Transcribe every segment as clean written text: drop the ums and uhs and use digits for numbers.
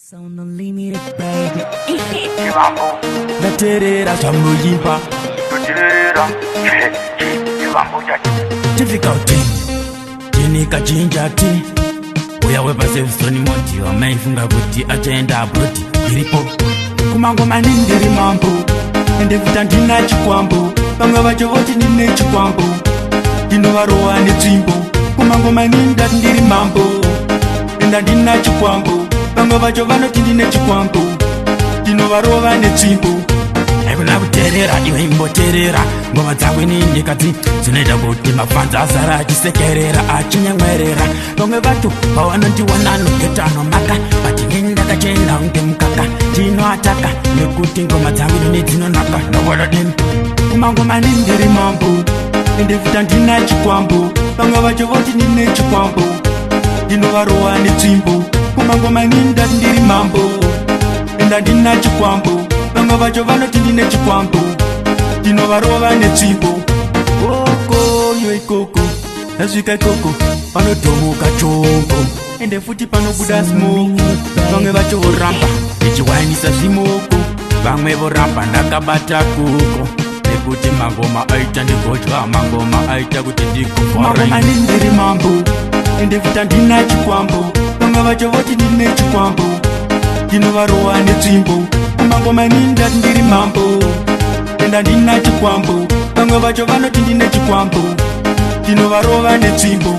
Sound unlimited, baby. Ndateerera zvamunoimba. Difficulty tini kachinja ti uya wepaSevhsoni moti wamaifunga kuti achaenda abroad iripo. Kumangoma ndiri mambo, ende futi handina chikwambo. Vamwe vacho voti ndine chikwambo, ndinovarowa netsvimbo. Kumangoma ndati ndiri mambo, ende handina chikwambo. Vamwe vacho vanoti ndine chikwambo, ndinovarova netsvimbo. Haikuna kuteerera, iwe imboteerera ngoma dzangu inini kadzi dzinoita kuti mafans azara achisekerera, achinyemwerera. Vamwe vacho pavanondiona nogeta anomaka, but inini ndakachena kunge mukaka. Ndinoataka nekuti ngoma dzangu inini dzinonaka. Novododini kumangoma ndiri mambo, ende futi handina chikwambo. Vamwe vacho voti ndine chikwambo, ndinovarowa netsvimbo. Kumangoma ndati ndiri mambo, ende handina chikwambo. Vamwe vacho vanoti ndine chikwambo, ndinovarova netsvimbo. Okoyo ikoko, ndasvika ikoko panodhomuka chombo, ende futi panobuda smoke. Vamwe vacho voramba ndichiwainisa zvimoko, vamwe voramba ndakabata kuko, nekuti mangoma aita ndigodya, mangoma aita kuti ndikuvhara. Ndiri mambo, ende futi handina chikwambo. Vamwe vacho voti ndine chikwambo, ndinovarova netsvimbo. Kumangoma ndati ndiri mambo, ende handina chikwambo. Vamwe vacho vanoti ndine chikwambo, ndinovarova netsvimbo.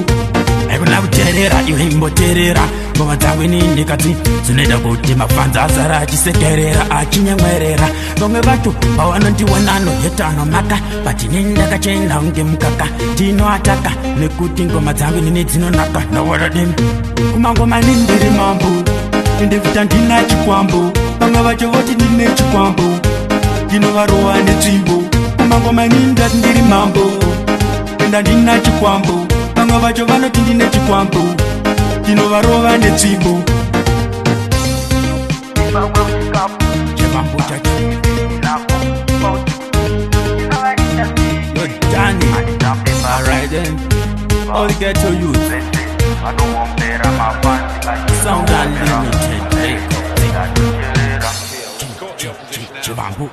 Haikuna kuteerera, iwe imboteerera ngoma dzangu inini kadzi dzinoita kuti mafans azara achisekerera, achinyemwerera. Vamwe vacho pavanondiona noheta anomaka, but inini ndakachena kunge mukaka. Ndinoataka nekuti ngoma dzangu inini dzinonaka. Novododini kumangoma ndiri mambo, ende futi handina chikwambo. Vamwe vacho voti ndine chikwambo, ndinovarova netsvimbo. Kumangoma ndati ndiri mambo, ende handina chikwambo. Vamwe vacho vanoti ndine chikwambo, ndinovarova netsvimbo. Chivambo chacho. You're done. Alright then. All the ghetto youth. Sound Unlimited. Chivambo.